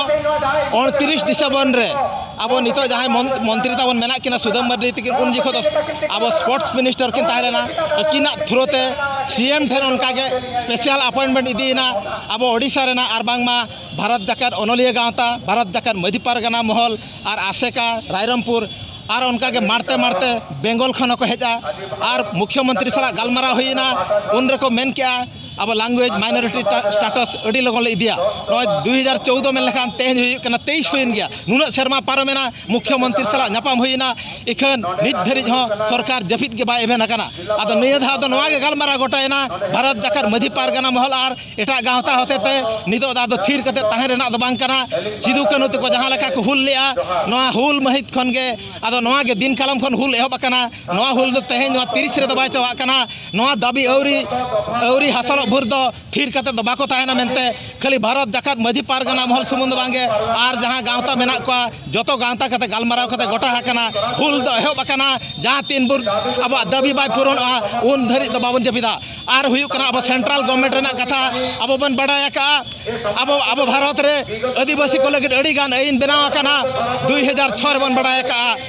ᱩᱱᱛᱨᱤᱥ ᱰᱤᱥᱮᱢᱵᱚᱨ ᱨᱮ ᱟᱵᱚ ᱱᱤᱛᱚᱜ ᱡᱟᱦᱟᱸᱭ ᱢᱚᱱ-, ᱢᱚᱱᱛᱨᱤ ᱛᱟᱵᱚᱱ ᱢᱮᱱᱟᱜ ᱠᱤᱱᱟ ᱥᱩᱫᱟᱹᱢ ᱢᱟᱨᱰᱤ ᱛᱟᱹᱠᱤᱱ, ᱩᱱ ᱡᱚᱠᱷᱚᱱ ᱫᱚ ᱟᱵᱚ ᱥᱯᱳᱨᱴᱥ ᱢᱤᱱᱤᱥᱴᱟᱨ ᱠᱤᱱ ᱛᱟᱦᱮᱸ ᱞᱮᱱᱟ᱾ ᱟᱹᱠᱤᱱᱟᱜ ᱛᱷᱨᱩ ᱛᱮ ᱥᱤ ᱮᱢ ᱴᱷᱮᱱ ᱚᱱᱠᱟ ᱜᱮ ᱥᱯᱮᱥᱟᱞ ᱟᱯᱚᱭᱮᱱᱴᱢᱮᱱᱴ ᱤᱫᱤᱭᱮᱱᱟ ᱟᱵᱚ ᱳᱰᱤᱥᱟ ᱨᱮᱱᱟᱜ, ᱟᱨ ᱵᱟᱝᱢᱟ ᱵᱷᱟᱨᱚᱛ ᱡᱟᱠᱟᱛ ᱚᱱᱚᱞᱤᱭᱟᱹ ᱜᱟᱶᱛᱟ, ᱵᱷᱟᱨᱚᱛ ᱡᱟᱠᱟᱛ ᱢᱟᱹᱡᱷᱤ ᱯᱟᱨᱜᱟᱱᱟ ᱢᱚᱦᱚᱞ ᱟᱨ ᱟᱥᱮᱠᱟ ᱨᱟᱭᱨᱚᱝᱯᱩᱨ, ᱟᱨ ᱚᱱᱠᱟ ᱜᱮ ᱢᱟᱲᱛᱮ ᱢᱟᱲᱛᱮ ᱵᱮᱝᱜᱚᱞ ᱠᱷᱚᱱ ᱦᱚᱸᱠᱚ ᱦᱮᱡᱼᱟ᱾ ᱟᱨ ᱢᱩᱠᱷᱭᱚᱢᱚᱱᱛᱨᱤ ᱥᱟᱞᱟᱜ ᱜᱟᱞᱢᱟᱨᱟᱣ ᱦᱩᱭᱮᱱᱟ, ᱩᱱ ᱨᱮᱠᱚ ᱢᱮᱱ ᱠᱮᱜᱼᱟ ᱟᱵᱚ language minority status ᱟᱹᱰᱤ ᱞᱚᱜᱚᱱ ᱞᱮ ᱤᱫᱤᱭᱟ᱾ ᱱᱚᱜᱼᱚᱭ ᱫᱩᱭ ᱦᱟᱡᱟᱨ ᱪᱳᱣᱫᱚ ᱢᱮᱱ ᱞᱮᱠᱷᱟᱱ ᱛᱮᱦᱮᱧ ᱦᱩᱭᱩᱜ ᱠᱟᱱᱟ ᱛᱮᱭᱤᱥ ᱦᱩᱭᱮᱱ ᱜᱮᱭᱟ᱾ ᱱᱩᱱᱟᱹᱜ ᱥᱮᱨᱢᱟ ᱯᱟᱨᱚᱢᱮᱱᱟ, ᱢᱩᱠᱷᱭᱚᱢᱚᱱᱛᱨᱤ ᱥᱟᱞᱟᱜ ᱧᱟᱯᱟᱢ ᱦᱩᱭᱮᱱᱟ, ᱤᱠᱷᱟᱹᱱ ᱱᱤᱛ ᱫᱷᱟᱹᱨᱤᱡ ᱦᱚᱸ ᱥᱚᱨᱠᱟᱨ ᱡᱟᱹᱯᱤᱫ ᱜᱮ ᱵᱟᱭ ᱮᱵᱷᱮᱱ ᱟᱠᱟᱱᱟ᱾ ᱟᱫᱚ ᱱᱤᱭᱟᱹ ᱫᱷᱟᱣ ᱫᱚ ᱱᱚᱣᱟ ᱜᱮ ᱜᱟᱞᱢᱟᱨᱟᱣ ᱜᱚᱴᱟᱭᱮᱱᱟ, ᱵᱷᱟᱨᱚᱛ ᱡᱟᱠᱟᱛ ᱢᱟᱹᱡᱷᱤ ᱯᱟᱨᱜᱟᱱᱟ ᱢᱚᱦᱚᱞ ᱟᱨ ᱮᱴᱟᱜ ᱜᱟᱶᱛᱟ ᱦᱚᱛᱮᱛᱮ ᱱᱤᱛᱚᱜ ᱫᱚ ᱟᱫᱚ ᱛᱷᱤᱨ ᱠᱟᱛᱮ ᱛᱟᱦᱮᱸ ᱨᱮᱱᱟᱜ ᱫᱚ ᱵᱟᱝ ᱠᱟᱱᱟ᱾ ᱥᱤᱫᱩ ᱠᱟᱹᱱᱦᱩ ᱛᱮᱠᱚ ᱡᱟᱦᱟᱸ ᱞᱮᱠᱟ ᱠᱚ ᱦᱩᱞ ᱞᱮᱜᱼᱟ, ᱱᱚᱣᱟ ᱦᱩᱞ ᱢᱟᱹᱦᱤᱛ ᱠᱷᱚᱱ ᱜᱮ ᱟᱫᱚ ᱱᱚᱣᱟ ᱜᱮ ᱫᱤᱱ ᱠᱟᱞᱚᱢ ᱠᱷᱚᱱ ᱦᱩᱞ ᱮᱦᱚᱵ ᱟᱠᱟᱱᱟ᱾ ᱱᱚᱣᱟ ᱦᱩᱞ ᱫᱚ ᱛᱮᱦᱮᱧ ᱱᱚᱣᱟ ᱛᱤᱨᱤᱥ ᱨᱮᱫᱚ ᱵᱟᱭ ᱪᱟᱵᱟᱜ ᱠᱟᱱᱟ᱾ ᱱᱚᱣᱟ ᱫᱟᱹᱵᱤ ᱟᱹᱣᱨᱤ, ᱟᱹᱣᱨᱤ ᱦᱟᱥᱚᱞᱚᱜ ᱵᱷᱳᱨ ᱫᱚ ᱛᱷᱤᱨ ᱠᱟᱛᱮ ᱫᱚ ᱵᱟᱠᱚ ᱛᱟᱦᱮᱱᱟ ᱢᱮᱱᱛᱮ ᱠᱷᱟᱹᱞᱤ ᱵᱷᱟᱨᱚᱛ ᱡᱟᱠᱟᱛ ᱢᱟᱹᱡᱷᱤ ᱯᱟᱨᱜᱟᱱᱟ ᱢᱚᱦᱚᱞ ᱥᱩᱢᱩᱝ ᱫᱚ ᱵᱟᱝᱜᱮ, ᱟᱨ ᱡᱟᱦᱟᱸ ᱜᱟᱶᱛᱟ ᱢᱮᱱᱟᱜ ᱠᱚᱣᱟ, ᱡᱚᱛᱚ ᱜᱟᱶᱛᱟ ᱠᱟᱛᱮ ᱜᱟᱞᱢᱟᱨᱟᱣ ᱠᱟᱛᱮ ᱜᱚᱴᱟ ᱟᱠᱟᱱᱟ, ᱦᱩᱞ ᱫᱚ ᱮᱦᱚᱵ ᱟᱠᱟᱱᱟ᱾ ᱡᱟᱦᱟᱸ ᱛᱤᱱ ᱵᱷᱳᱨ ᱟᱵᱚᱣᱟᱜ ᱫᱟᱹᱵᱤ ᱵᱟᱭ ᱯᱩᱨᱚᱱᱚᱜᱼᱟ, ᱩᱱ ᱫᱷᱟᱹᱨᱤᱡ ᱫᱚ ᱵᱟᱵᱚᱱ ᱡᱟᱹᱯᱤᱫᱟ᱾ ᱟᱨ ᱦᱩᱭᱩᱜ ᱠᱟᱱᱟ ᱟᱵᱚ central government ᱨᱮᱱᱟᱜ ᱠᱟᱛᱷᱟ, ᱟᱵᱚ ᱵᱚᱱ ᱵᱟᱰᱟᱭ ᱟᱠᱟᱜᱼᱟ, ᱟᱵᱚ, ᱟᱵᱚ ᱵᱷᱟᱨᱚᱛ ᱨᱮ ᱟᱹᱫᱤᱵᱟᱹᱥᱤ ᱠᱚ ᱞᱟᱹᱜᱤᱫ ᱟᱹᱰᱤ ᱜᱟᱱ ᱟᱹᱭᱤᱱ ᱵᱮᱱᱟᱣ ᱟᱠᱟᱱᱟ᱾ ᱫᱩᱭ ᱦᱟᱡᱟᱨ ᱪᱷᱚᱭ ᱨᱮᱵᱚᱱ ᱵᱟᱰᱟᱭ ᱟᱠᱟᱜᱼᱟ,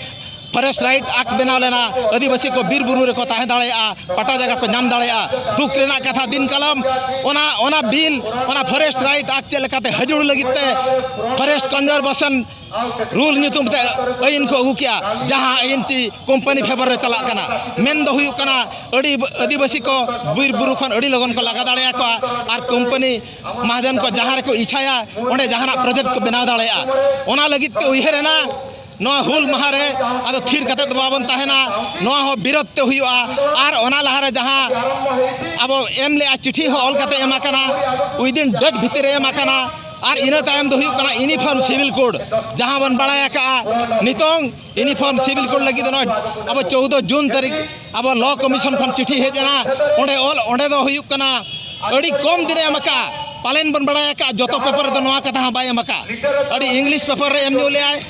Forest Right Act ᱵᱮᱱᱟᱣ ᱞᱮᱱᱟ, ᱟᱹᱫᱤᱵᱟᱹᱥᱤ ᱠᱚ ᱵᱤᱨ ᱵᱩᱨᱩ ᱨᱮᱠᱚ ᱛᱟᱦᱮᱸ ᱫᱟᱲᱮᱭᱟᱜᱼᱟ, ᱯᱟᱴᱟ ᱡᱟᱭᱜᱟ ᱠᱚ ᱧᱟᱢ ᱫᱟᱲᱮᱭᱟᱜᱼᱟ᱾ ᱫᱩᱠ ᱨᱮᱱᱟᱜ ᱠᱟᱛᱷᱟ, ᱫᱤᱱ ᱠᱟᱞᱚᱢ ᱚᱱᱟ, ᱚᱱᱟ ᱵᱤᱞ, ᱚᱱᱟ Forest Right Act ᱪᱮᱫ ᱞᱮᱠᱟᱛᱮ ᱦᱟᱹᱡᱩᱲ ᱞᱟᱹᱜᱤᱫ ᱛᱮ Forest Conservation Rule ᱧᱩᱛᱩᱢ ᱛᱮ ᱟᱹᱭᱤᱱ ᱠᱚ ᱟᱹᱜᱩ ᱠᱮᱜᱼᱟ, ᱡᱟᱦᱟᱸ ᱟᱹᱭᱤᱱ ᱪᱮ company favour ᱨᱮ ᱪᱟᱞᱟᱜ ᱠᱟᱱᱟ᱾ ᱢᱮᱱ ᱫᱚ ᱦᱩᱭᱩᱜ ᱠᱟᱱᱟ, ᱟᱹᱰᱤ ᱟᱹᱫᱤᱵᱟᱹᱥᱤ ᱠᱚ ᱵᱤᱨ ᱵᱩᱨᱩ ᱠᱷᱚᱱ ᱟᱹᱰᱤ ᱞᱚᱜᱚᱱ ᱠᱚ ᱞᱟᱜᱟ ᱫᱟᱲᱮᱭᱟᱠᱚᱣᱟ ᱟᱨ company ᱢᱟᱦᱟᱡᱚᱱ ᱠᱚ ᱡᱟᱦᱟᱸ ᱨᱮᱠᱚ ᱤᱪᱷᱟᱭᱟ ᱚᱸᱰᱮ ᱡᱟᱦᱟᱱᱟᱜ project ᱠᱚ ᱵᱮᱱᱟᱣ ᱫᱟᱲᱮᱭᱟᱜᱼᱟ᱾ ᱚᱱᱟ ᱞᱟᱹᱜᱤᱫ ᱛᱮ ᱩᱭᱦᱟᱹᱨ ᱮᱱᱟ, ᱱᱚᱣᱟ ᱦᱩᱞ ᱢᱟᱦᱟ ᱨᱮ ᱟᱫᱚ ᱛᱷᱤᱨ ᱠᱟᱛᱮ ᱫᱚ ᱵᱟᱵᱚᱱ ᱛᱟᱦᱮᱱᱟ, ᱱᱚᱣᱟ ᱦᱚᱸ ᱵᱤᱨᱳᱫᱷ ᱛᱮ ᱦᱩᱭᱩᱜᱼᱟ᱾ ᱟᱨ ᱚᱱᱟ ᱞᱟᱦᱟ ᱨᱮ ᱡᱟᱦᱟᱸ ᱟᱵᱚ ᱮᱢ ᱞᱮᱜᱼᱟ ᱪᱤᱴᱷᱤ ᱦᱚᱸ ᱚᱞ ᱠᱟᱛᱮ ᱮᱢ ᱟᱠᱟᱱᱟ, within date ᱵᱷᱤᱛᱤᱨ ᱨᱮ ᱮᱢ ᱟᱠᱟᱱᱟ᱾ ᱟᱨ ᱤᱱᱟᱹ ᱛᱟᱭᱚᱢ ᱫᱚ ᱦᱩᱭᱩᱜ ᱠᱟᱱᱟ Uniform Civil Code, ᱡᱟᱦᱟᱸ ᱵᱚᱱ ᱵᱟᱲᱟᱭ ᱟᱠᱟᱜᱼᱟ ᱱᱤᱛᱚᱝ Uniform Civil Code ᱞᱟᱹᱜᱤᱫ ᱫᱚ ᱱᱚᱜᱼᱚᱭ ᱟᱵᱚ ᱪᱳᱣᱫᱚ ᱡᱩᱱ ᱛᱟᱹᱨᱤᱠᱷ ᱟᱵᱚ Law Commission ᱠᱷᱚᱱ ᱪᱤᱴᱷᱤ ᱦᱮᱡ ᱮᱱᱟ, ᱚᱸᱰᱮ ᱚᱞ, ᱚᱸᱰᱮ ᱫᱚ ᱦᱩᱭᱩᱜ ᱠᱟᱱᱟ ᱟᱹᱰᱤ ᱠᱚᱢ ᱫᱤᱱᱮ ᱮᱢ ᱟᱠᱟᱜᱼᱟ᱾ ᱯᱟᱞᱮᱱ ᱵᱚᱱ ᱵᱟᱲᱟᱭ ᱟᱠᱟᱜᱼᱟ ᱡᱚᱛᱚ paper ᱨᱮᱫᱚ ᱱᱚᱣᱟ ᱠᱟᱛᱷᱟ ᱦᱚᱸ ᱵᱟᱭ ᱮᱢ ᱟᱠᱟᱜᱼᱟ᱾ ᱟᱹᱰᱤ English paper ᱨᱮ ᱮᱢ ᱧᱚᱜ ᱞᱮᱜᱼᱟᱭ᱾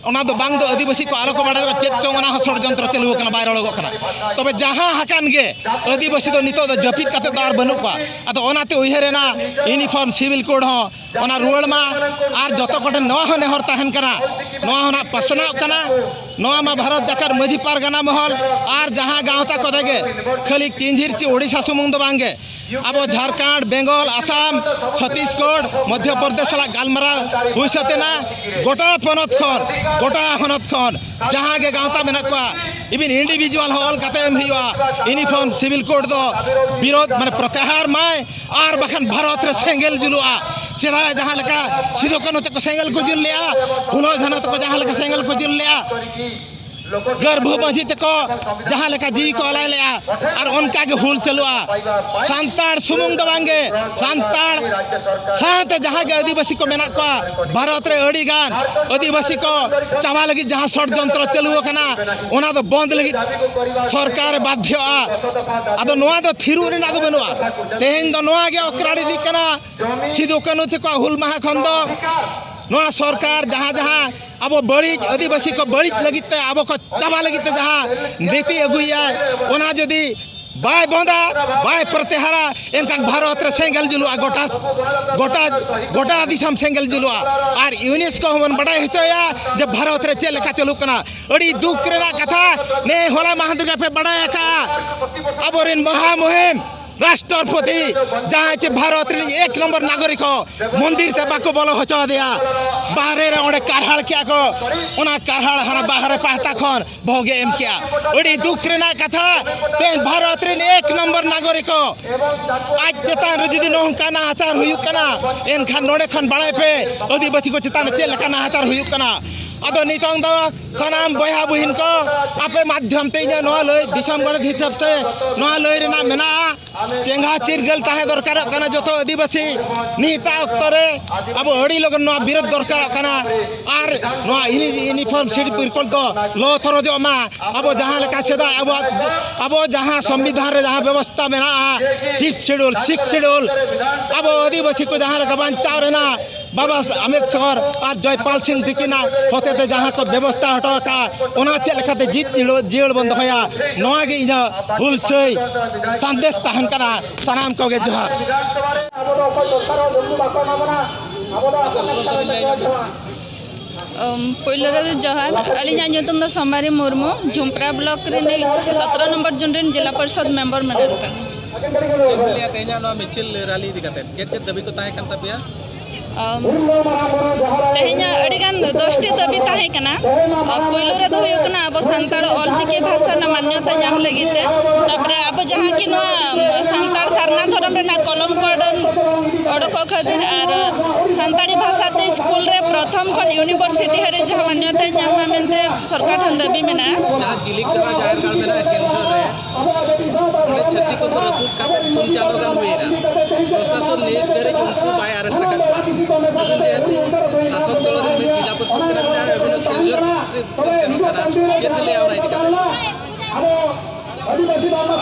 ᱚᱱᱟ ᱫᱚ ᱵᱟᱝ ᱫᱚ ᱟᱹᱫᱤᱵᱟᱹᱥᱤ ᱠᱚ ᱟᱞᱚ ᱠᱚ ᱵᱟᱲᱟᱭ ᱫᱟᱲᱮᱭᱟᱜᱼᱟ, ᱪᱮᱫ ᱪᱚᱝ ᱚᱱᱟ ᱦᱚᱸ ᱥᱚᱲᱡᱚᱱᱛᱨᱚ ᱪᱟᱹᱞᱩ ᱟᱠᱟᱱᱟ, ᱵᱟᱭ ᱨᱚᱲᱚᱜᱚᱜ ᱠᱟᱱᱟ᱾ ᱛᱚᱵᱮ ᱡᱟᱦᱟᱸ ᱟᱠᱟᱱ ᱜᱮ, ᱟᱹᱫᱤᱵᱟᱹᱥᱤ ᱫᱚ ᱱᱤᱛᱚᱜ ᱫᱚ ᱡᱟᱹᱯᱤᱫ ᱠᱟᱛᱮ ᱫᱚ ᱟᱨ ᱵᱟᱹᱱᱩᱜ ᱠᱚᱣᱟ᱾ ᱟᱫᱚ ᱚᱱᱟᱛᱮ ᱩᱭᱦᱟᱹᱨ ᱮᱱᱟ Uniform Civil Code ᱦᱚᱸ ᱚᱱᱟ ᱨᱩᱣᱟᱹᱲ ᱢᱟ᱾ ᱟᱨ ᱡᱚᱛᱚ ᱠᱚᱴᱷᱮᱱ ᱱᱚᱣᱟ ᱦᱚᱸ ᱱᱮᱦᱚᱨ ᱛᱟᱦᱮᱱ ᱠᱟᱱᱟ, ᱱᱚᱣᱟ ᱦᱚᱸ ᱱᱟᱜ ᱯᱟᱥᱱᱟᱣ ᱠᱟᱱᱟ᱾ ᱱᱚᱣᱟ ᱢᱟ ᱵᱷᱟᱨᱚᱛ ᱡᱟᱠᱟᱛ ᱢᱟᱹᱡᱷᱤ ᱯᱟᱨᱜᱟᱱᱟ ᱢᱚᱦᱚᱞ ᱟᱨ ᱡᱟᱦᱟᱸ ᱜᱟᱶᱛᱟ ᱠᱚᱫᱮ ᱜᱮ ᱠᱷᱟᱹᱞᱤ ᱠᱤᱧᱡᱷᱤᱨ ᱪᱮ ᱳᱰᱤᱥᱟ ᱥᱩᱢᱩᱝ ᱫᱚ ᱵᱟᱝᱜᱮ, ᱟᱵᱚ ᱡᱷᱟᱲᱠᱷᱚᱸᱰ, ᱵᱮᱝᱜᱚᱞ, ᱟᱥᱟᱢ, ᱪᱷᱚᱛᱤᱥᱜᱚᱲ, ᱢᱚᱫᱽᱫᱷᱚ ᱯᱨᱚᱫᱮᱥ ᱥᱟᱞᱟᱜ ᱜᱟᱞᱢᱟᱨᱟᱣ ᱦᱩᱭ ᱥᱟᱹᱛ ᱮᱱᱟ᱾ ᱜᱚᱴᱟ ᱯᱚᱱᱚᱛ ᱠᱷᱚᱱ, ᱜᱚᱴᱟ ᱦᱚᱱᱚᱛ ᱠᱷᱚᱱ ᱡᱟᱦᱟᱸ ᱜᱮ ᱜᱟᱶᱛᱟ ᱢᱮᱱᱟᱜ ᱠᱚᱣᱟ, even individual ᱦᱚᱸ ᱚᱞ ᱠᱟᱛᱮ ᱮᱢ ᱦᱩᱭᱩᱜᱼᱟ, uniform civil code ᱫᱚ ᱵᱤᱨᱳᱫ, ᱢᱟᱱᱮ ᱯᱨᱚᱛᱭᱟᱦᱟᱨ ᱢᱟᱭ, ᱟᱨ ᱵᱟᱠᱷᱟᱱ ᱵᱷᱟᱨᱚᱛ ᱨᱮ ᱥᱮᱸᱜᱮᱞ ᱡᱩᱞᱩᱜᱼᱟ᱾ ᱥᱮᱫᱟᱭ ᱡᱟᱦᱟᱸ ᱞᱮᱠᱟ ᱥᱤᱫᱩ ᱠᱟᱹᱱᱦᱩ ᱛᱟᱠᱚ ᱥᱮᱸᱜᱮᱞ ᱠᱚ ᱡᱩᱞ ᱞᱮᱜᱼᱟ, ᱯᱷᱩᱞᱳ ᱡᱷᱟᱱᱚ ᱛᱟᱠᱚ ᱡᱟᱦᱟᱸ ᱞᱮᱠᱟ ᱥᱮᱸᱜᱮᱞ ᱠᱚ ᱡᱩᱞ ᱞᱮᱜᱼᱟ, ᱜᱟᱹᱨᱵᱷᱩ ᱢᱟᱹᱡᱷᱤ ᱛᱟᱠᱚ ᱡᱟᱦᱟᱸ ᱞᱮᱠᱟ ᱡᱤᱣᱤ ᱠᱚ ᱟᱞᱟᱭ ᱞᱮᱜᱼᱟ, ᱟᱨ ᱚᱱᱠᱟ ᱜᱮ ᱦᱩᱞ ᱪᱟᱹᱞᱩᱜᱼᱟ᱾ ᱥᱟᱱᱛᱟᱲ ᱥᱩᱢᱩᱝ ᱫᱚ ᱵᱟᱝᱜᱮ, ᱥᱟᱱᱛᱟᱲ ᱥᱟᱶᱛᱮ ᱡᱟᱦᱟᱸ ᱜᱮ ᱟᱹᱫᱤᱵᱟᱹᱥᱤ ᱠᱚ ᱢᱮᱱᱟᱜ ᱠᱚᱣᱟ, ᱵᱷᱟᱨᱚᱛ ᱨᱮ ᱟᱹᱰᱤ ᱜᱟᱱ ᱟᱹᱫᱤᱵᱟᱹᱥᱤ ᱠᱚ ᱪᱟᱵᱟ ᱞᱟᱹᱜᱤᱫ ᱡᱟᱦᱟᱸ ᱥᱚᱲᱡᱚᱱᱛᱨᱚ ᱪᱟᱹᱞᱩ ᱟᱠᱟᱱᱟ, ᱚᱱᱟ ᱫᱚ ᱵᱚᱱᱫ ᱞᱟᱹᱜᱤᱫ ᱥᱚᱨᱠᱟᱨ ᱮ ᱵᱟᱫᱷᱭᱚᱜᱼᱟ᱾ ᱟᱫᱚ ᱱᱚᱣᱟ ᱫᱚ ᱛᱷᱤᱨᱚᱜ ᱨᱮᱱᱟᱜ ᱫᱚ ᱵᱟᱹᱱᱩᱜᱼᱟ᱾ ᱛᱮᱦᱮᱧ ᱫᱚ ᱱᱚᱣᱟ ᱜᱮ ᱚᱠᱨᱟᱲ ᱤᱫᱤᱜ ᱠᱟᱱᱟ᱾ ᱥᱤᱫᱩ ᱠᱟᱹᱱᱦᱩ ᱛᱟᱠᱚᱣᱟᱜ ᱦᱩᱞ ᱢᱟᱦᱟ ᱠᱷᱚᱱ ᱫᱚ ᱱᱚᱣᱟ ᱥᱚᱨᱠᱟᱨ ᱡᱟᱦᱟᱸ ᱡᱟᱦᱟᱸ ᱟᱵᱚ ᱵᱟᱹᱲᱤᱡ, ᱟᱹᱫᱤᱵᱟᱹᱥᱤ ᱠᱚ ᱵᱟᱹᱲᱤᱡ ᱞᱟᱹᱜᱤᱫ ᱛᱮ, ᱟᱵᱚ ᱠᱚ ᱪᱟᱵᱟ ᱞᱟᱹᱜᱤᱫ ᱛᱮ ᱡᱟᱦᱟᱸ ᱱᱤᱛᱤ ᱟᱹᱜᱩᱭᱟᱭ, ᱚᱱᱟ ᱡᱩᱫᱤ ᱵᱟᱭ ᱵᱚᱱᱫᱟ, ᱵᱟᱭ ᱯᱨᱚᱛᱭᱟᱦᱟᱨᱟ, ᱮᱱᱠᱷᱟᱱ ᱵᱷᱟᱨᱚᱛ ᱨᱮ ᱥᱮᱸᱜᱮᱞ ᱡᱩᱞᱩᱜᱼᱟ, ᱜᱚᱴᱟ, ᱜᱚᱴᱟ, ᱜᱚᱴᱟ ᱫᱤᱥᱚᱢ ᱥᱮᱸᱜᱮᱞ ᱡᱩᱞᱩᱜᱼᱟ᱾ ᱟᱨ ᱤᱭᱩᱱᱮᱥᱠᱳ ᱦᱚᱸᱵᱚᱱ ᱵᱟᱰᱟᱭ ᱦᱚᱪᱚᱭᱟ ᱡᱮ ᱵᱷᱟᱨᱚᱛ ᱨᱮ ᱪᱮᱫ ᱞᱮᱠᱟ ᱪᱟᱹᱞᱩᱜ ᱠᱟᱱᱟ᱾ ᱟᱹᱰᱤ ᱫᱩᱠ ᱨᱮᱱᱟᱜ ᱠᱟᱛᱷᱟ, ᱱᱮ ᱦᱚᱞᱟ ᱢᱟᱦᱫᱮᱨ ᱜᱮ ᱯᱮ ᱵᱟᱰᱟᱭ ᱟᱠᱟᱫᱼᱟ, ᱟᱵᱚᱨᱮᱱ ᱢᱚᱦᱟ ᱢᱩᱦᱤᱢ ᱨᱟᱥᱴᱨᱚᱯᱚᱛᱤ, ᱡᱟᱦᱟᱸᱭ ᱪᱮ ᱵᱷᱟᱨᱚᱛ ᱨᱮᱱ ᱮᱠ ᱱᱚᱢᱵᱚᱨ ᱱᱟᱜᱚᱨᱤᱠ ᱦᱚᱸ, ᱢᱚᱱᱫᱤᱨ ᱛᱮ ᱵᱟᱠᱚ ᱵᱚᱞᱚ ᱦᱚᱪᱚ ᱟᱫᱮᱭᱟ᱾ ᱵᱟᱦᱨᱮ ᱨᱮ ᱚᱸᱰᱮ ᱠᱟᱨᱦᱟᱲ ᱠᱮᱜᱼᱟ ᱠᱚ, ᱚᱱᱟ ᱠᱟᱨᱦᱟᱲ ᱦᱟᱱᱟ ᱵᱟᱦᱨᱮ ᱯᱟᱦᱴᱟ ᱠᱷᱚᱱ ᱵᱚᱦᱚᱜ ᱮ ᱮᱢ ᱠᱮᱜᱼᱟ᱾ ᱟᱹᱰᱤ ᱫᱩᱠ ᱨᱮᱱᱟᱜ ᱠᱟᱛᱷᱟ, ᱛᱮᱦᱮᱧ ᱵᱷᱟᱨᱚᱛ ᱨᱮᱱ ᱮᱠ ᱱᱚᱢᱵᱚᱨ ᱱᱟᱜᱚᱨᱤᱠ ᱦᱚᱸ ᱟᱡ ᱪᱮᱛᱟᱱ ᱨᱮ ᱡᱩᱫᱤ ᱱᱚᱝᱠᱟ ᱱᱟᱦᱟᱪᱟᱨ ᱦᱩᱭᱩᱜ ᱠᱟᱱᱟ, ᱮᱱᱠᱷᱟᱱ ᱱᱚᱰᱮ ᱠᱷᱚᱱ ᱵᱟᱲᱟᱭ ᱯᱮ ᱟᱹᱫᱤᱵᱟᱹᱥᱤ ᱠᱚ ᱪᱮᱛᱟᱱ ᱨᱮ ᱪᱮᱫ ᱞᱮᱠᱟ ᱱᱟᱦᱟᱪᱟᱨ ᱦᱩᱭᱩᱜ ᱠᱟᱱᱟ᱾ ᱟᱫᱚ ᱱᱤᱛᱚᱝ ᱫᱚ ᱥᱟᱱᱟᱢ ᱵᱚᱭᱦᱟ ᱵᱩᱦᱤᱱ ᱠᱚ, ᱟᱯᱮ ᱢᱟᱫᱽᱫᱷᱚᱢ ᱛᱮ ᱤᱧᱟᱹᱜ ᱱᱚᱣᱟ ᱞᱟᱹᱭ, ᱫᱤᱥᱚᱢ ᱜᱚᱰᱮᱛ ᱦᱤᱥᱟᱹᱵ ᱛᱮ ᱱᱚᱣᱟ ᱞᱟᱹᱭ ᱨᱮᱱᱟᱜ ᱢᱮᱱᱟᱜᱼᱟ, ᱪᱮᱸᱜᱷᱟ ᱪᱤᱨᱜᱟᱹᱞ ᱛᱟᱦᱮᱸ ᱫᱚᱨᱠᱟᱨᱚᱜ ᱠᱟᱱᱟ ᱡᱚᱛᱚ ᱟᱹᱫᱤᱵᱟᱹᱥᱤ᱾ ᱱᱤᱛᱟᱜ ᱚᱠᱛᱚ ᱨᱮ ᱟᱵᱚ ᱟᱹᱰᱤ ᱞᱚᱜᱚᱱ ᱱᱚᱣᱟ ᱵᱤᱨᱳᱫᱷ ᱫᱚᱨᱠᱟᱨᱚᱜ ᱠᱟᱱᱟ᱾ ᱟᱨ ᱱᱚᱣᱟ ᱤᱱᱤ-, uniform civil code ᱫᱚ ᱞᱚ ᱛᱚᱨᱚᱡᱚᱜ ᱢᱟ᱾ ᱟᱵᱚ ᱡᱟᱦᱟᱸ ᱞᱮᱠᱟ ᱥᱮᱫᱟᱭ ᱟᱵᱚᱣᱟᱜ, ᱟᱵᱚ ᱡᱟᱦᱟᱸ ᱥᱚᱝᱵᱤᱫᱷᱟᱱ ᱨᱮ ᱡᱟᱦᱟᱸ ᱵᱮᱵᱚᱥᱛᱷᱟ ᱢᱮᱱᱟᱜᱼᱟ, fifth schedule, sixth schedule, ᱟᱵᱚ ᱟᱹᱫᱤᱵᱟᱹᱥᱤ ᱠᱚ ᱡᱟᱦᱟᱸ ᱞᱮᱠᱟ ᱵᱟᱧᱪᱟᱣ ᱨᱮᱱᱟᱜ ᱵᱟᱵᱟ ᱟᱢᱵᱮᱫᱠᱚᱨ ᱟᱨ ᱡᱚᱭᱯᱟᱞ ᱥᱤᱝ ᱛᱤᱠᱤᱱᱟᱜ ᱦᱚᱛᱮᱛᱮ ᱡᱟᱦᱟᱸ ᱠᱚ ᱵᱮᱵᱚᱥᱛᱷᱟ ᱦᱚᱴᱚ ᱟᱠᱟᱫ, ᱚᱱᱟ ᱪᱮᱫ ᱞᱮᱠᱟᱛᱮ ᱡᱤᱛ ᱡᱤᱭᱟᱹᱲ ᱡᱤᱭᱟᱹᱲ ᱵᱚᱱ ᱫᱚᱦᱚᱭᱟ, ᱱᱚᱣᱟ ᱜᱮ ᱤᱧᱟᱹᱜ ᱦᱩᱞᱥᱟᱹᱭ ᱥᱟᱸᱫᱮᱥ ᱛᱟᱦᱮᱱ ᱠᱟᱱᱟ᱾ ᱥᱟᱱᱟᱢ ᱠᱚᱜᱮ ᱡᱚᱦᱟᱨ᱾ ᱟᱢ, ᱯᱳᱭᱞᱳ ᱨᱮᱫᱚ ᱡᱚᱦᱟᱨ᱾ ᱟᱹᱞᱤᱧᱟᱜ ᱧᱩᱛᱩᱢ ᱫᱚ ᱥᱳᱢᱟᱨᱤ ᱢᱩᱨᱢᱩ, ᱡᱷᱩᱢᱯᱨᱟ ᱵᱞᱚᱠ ᱨᱤᱱᱤᱡ ᱥᱚᱛᱨᱚ ᱱᱚᱢᱵᱚᱨ ᱡᱳᱱ ᱨᱤᱱ ᱡᱮᱞᱟ ᱯᱚᱨᱤᱥᱚᱫ ᱢᱮᱢᱵᱚᱨ ᱢᱮᱱᱟᱜ ᱠᱟᱱᱟ᱾ ᱪᱮᱫ ᱵᱤᱱ ᱞᱟᱹᱭᱟ ᱛᱮᱦᱮᱧᱟᱜ ᱱᱚᱣᱟ ᱢᱤᱪᱷᱤᱞ ᱨᱟᱞᱤ ᱤᱫᱤ ᱠᱟᱛᱮ ᱪᱮᱫ ᱪᱮᱫ ᱫᱟᱹᱵᱤ ᱠᱚ ᱛᱟᱦᱮᱸ ᱠᱟᱱ ᱛᱟᱯᱮᱭᱟ? ᱟᱢ, ᱛᱮᱦᱮᱧᱟᱜ ᱟᱹᱰᱤᱜᱟᱱ ᱫᱚᱥᱴᱤ ᱫᱟᱹᱵᱤ ᱛᱟᱦᱮᱸ ᱠᱟᱱᱟ᱾ ᱟᱨ ᱯᱳᱭᱞᱳ ᱨᱮᱫᱚ ᱦᱩᱭᱩᱜ ᱠᱟᱱᱟ ᱟᱵᱚ ᱥᱟᱱᱛᱟᱲ ᱚᱞᱪᱤᱠᱤ ᱵᱷᱟᱥᱟ ᱨᱮᱱᱟᱜ ᱢᱟᱱᱭᱚᱛᱟ ᱧᱟᱢ ᱞᱟᱹᱜᱤᱫ ᱛᱮ, ᱛᱟᱨᱯᱚᱨᱮ ᱟᱵᱚ ᱡᱟᱦᱟᱸ ᱠᱤ ᱱᱚᱣᱟ ᱥᱟᱱᱛᱟᱲ ᱥᱟᱨᱱᱟ ᱫᱷᱚᱨᱚᱢ ᱨᱮᱱᱟᱜ ᱠᱚᱞᱚᱢ ᱠᱚᱰ ᱚᱰᱚᱠᱚᱜ ᱠᱷᱟᱹᱛᱤᱨ ᱟᱨ ᱥᱟᱱᱛᱟᱲᱤ ᱵᱷᱟᱥᱟᱛᱮ ᱥᱠᱩᱞ ᱨᱮ ᱯᱨᱚᱛᱷᱚᱢ ᱠᱷᱚᱱ ᱤᱭᱩᱱᱤᱵᱷᱟᱨᱥᱤᱴᱤ ᱦᱟᱹᱨᱤᱡ ᱡᱟᱦᱟᱸ ᱢᱟᱱᱭᱚᱛᱟᱭ ᱧᱟᱢ ᱢᱟ ᱢᱮᱱᱛᱮ ᱥᱚᱨᱠᱟᱨ ᱴᱷᱮᱱ ᱫᱟᱹᱵᱤ ᱢᱮᱱᱟᱜᱼᱟ᱾ ᱡᱟᱦᱟᱸ ᱡᱤᱞᱤᱠ ᱫᱷᱟᱨᱟ ᱡᱟᱦᱮᱨ ᱜᱟᱲ ᱢᱮᱱᱟᱜᱼᱟ ᱠᱮᱱᱫᱨᱚ ᱨᱮ, ᱚᱸᱰᱮ ᱪᱷᱟᱹᱛᱤᱠ ᱠᱚᱠᱚ ᱨᱟᱹᱯᱩᱫ ᱠᱟᱛᱮ ᱯᱩᱱ ᱪᱟᱸᱫᱳ ᱜᱟᱱ ᱦᱩᱭᱮᱱᱟ, ᱯᱨᱚᱥᱟᱥᱚᱱ ᱱᱤᱛ ᱫᱷᱟᱹᱨᱤᱡ ᱩᱱᱠᱩ ᱵᱟᱭ ᱟᱨᱮᱥᱴ ᱟᱠᱟᱫ ᱠᱚᱣᱟ᱾ ᱟᱹᱵᱤᱱ ᱡᱮᱦᱮᱛᱩ ᱥᱟᱥᱚᱠ ᱫᱚᱞ ᱨᱮᱱ ᱢᱤᱫ ᱡᱮᱞᱟ ᱯᱚᱨᱤᱥᱚᱫ ᱠᱟᱱᱟ ᱵᱤᱱ ᱟᱨ ᱟᱹᱵᱤᱱ ᱦᱚᱸ ᱠᱮᱱᱫᱨᱚ ᱨᱮ ᱥᱮᱱᱚᱜ ᱠᱟᱱᱟ, ᱪᱮᱫ ᱵᱤᱱ ᱞᱟᱹᱭᱟ ᱚᱱᱟ ᱤᱫᱤ ᱠᱟᱛᱮ?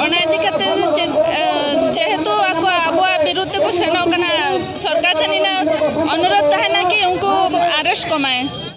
ᱚᱱᱟ ᱤᱫᱤ ᱠᱟᱛᱮ ᱪᱮᱫ, ᱮ, ᱡᱮᱦᱮᱛᱩ ᱟᱠᱚ ᱟᱵᱚᱣᱟᱜ ᱵᱤᱨᱩᱫᱷ ᱛᱮᱠᱚ ᱥᱮᱱᱚᱜ ᱠᱟᱱᱟ, ᱥᱚᱨᱠᱟᱨ ᱴᱷᱮᱱ ᱤᱱᱟᱹ ᱚᱱᱩᱨᱳᱫᱷ ᱛᱟᱦᱮᱱᱟ ᱠᱤ ᱩᱱᱠᱩ ᱟᱨᱮᱥᱴ ᱠᱚᱢᱟᱭ᱾